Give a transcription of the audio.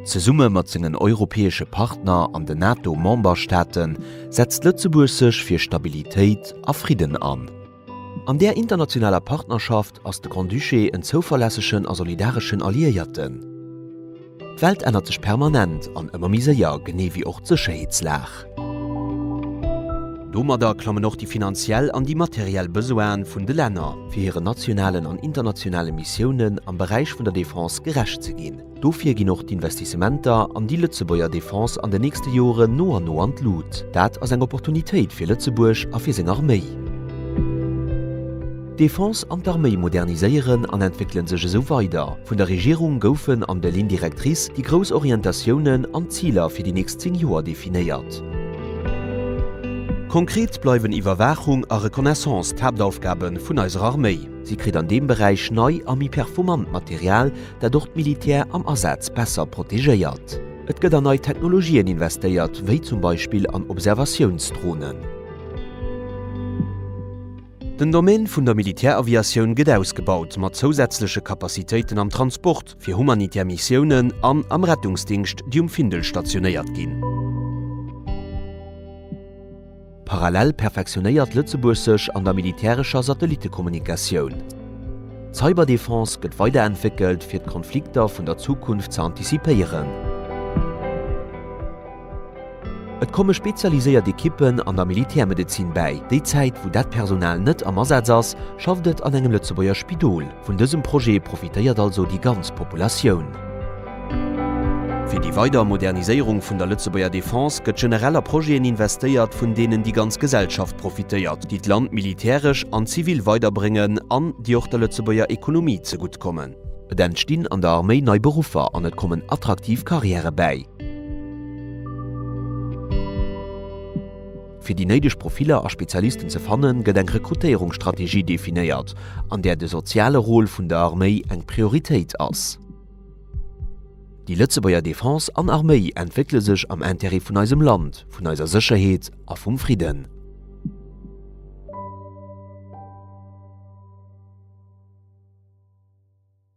Zesumme mat sengen europäesche Partner an den NATO-Memberstaate setzt Lëtzebuerg sech fir Stabilitéit a Fridden an. An där internationaler Partnerschaft ass de Grand-Duché en zouverlässegen a solidareschen Alliéierten. D'Welt ännert sech permanent an ëmmer méi séier, genee wéi och d'Sécherheetslag. Domadder klammen och déi finanziell an déi materiell Besoine vun de Länner, fir hiren nationalen an internationale Missiounen am Beräich vun der Defense gerecht ze ginn. Dofir ginn och d'Investissementer an déi Lëtzebuerger Defense an den nächste Joren no an no an d'Lut. Dat ass eng Opportunitéit fir Lëtzebuerg a fir seng Arméi. D'Defense an d'Arméi moderniséieren an entwéckele sech esou weider. Vun der Regierung goufen an de Lignes directrices déi grouss Orientatiounen an d'Ziler fir déi nächst 10 Joer definéiert. Konkret bleiwen Iwwerwaachung a Reconnaissance d'Haaptaufgabe vun eiser Arméi. Si kritt an deem Beräich nei a méi performant Material, dat och d'Militär am Asaz besser protegéiert. Et gëtt an nei Technologien investéiert, wéi zum Beispill an Observatiounsdronen. Den Domaine vun der Militäraviatioun gëtt ausgebaut, mat zousätzleche Capacitéiten am Transport, fir humanitär Missiounen an am Rettungsdingscht, déi um Findel stationéiert ginn. Parallel perfektionéiert Lëtzebuerg sech an der militärescher Satellittekommunikatioun. D'Cyberdefense gëtt weiderentwéckelt, fir d'Konflikter vun der Zukunft ze antizipéieren. Et komme spezialiséiert Ekippen an der Militärmedezin bäi. Déi Zäit, wou dat Personal net am Asaz ass, schafft et an engem Lëtzebuerger Spidol. Vun dësem Projet profitéiert also déi ganz Populatioun. Fir déi weider Moderniséierung vun der Lëtzebuerger Defense gëtt generell a Projeten investéiert, vun deenen déi ganz Gesellschaft profitéiert, déi d'Land militäresch an zivil weiderbréngen an déi och der Lëtzebuerger Ekonomie zegutt kommen. Et entstinn an der Arméi nei Beruffer an et kommen attraktiv Karriäre bäi. Fir déi néideg Profiller a Spezialisten ze fannen, gëtt eng Rekrutéierungsstrategie definéiert, an där de soziale Rôle vun der Arméi eng Prioritéit ass. Déi Lëtzebuerger Defense an Arméi entwéckele sech am Intérêt vun eisem Land, vun eiser Sécherheet a vum Fridden.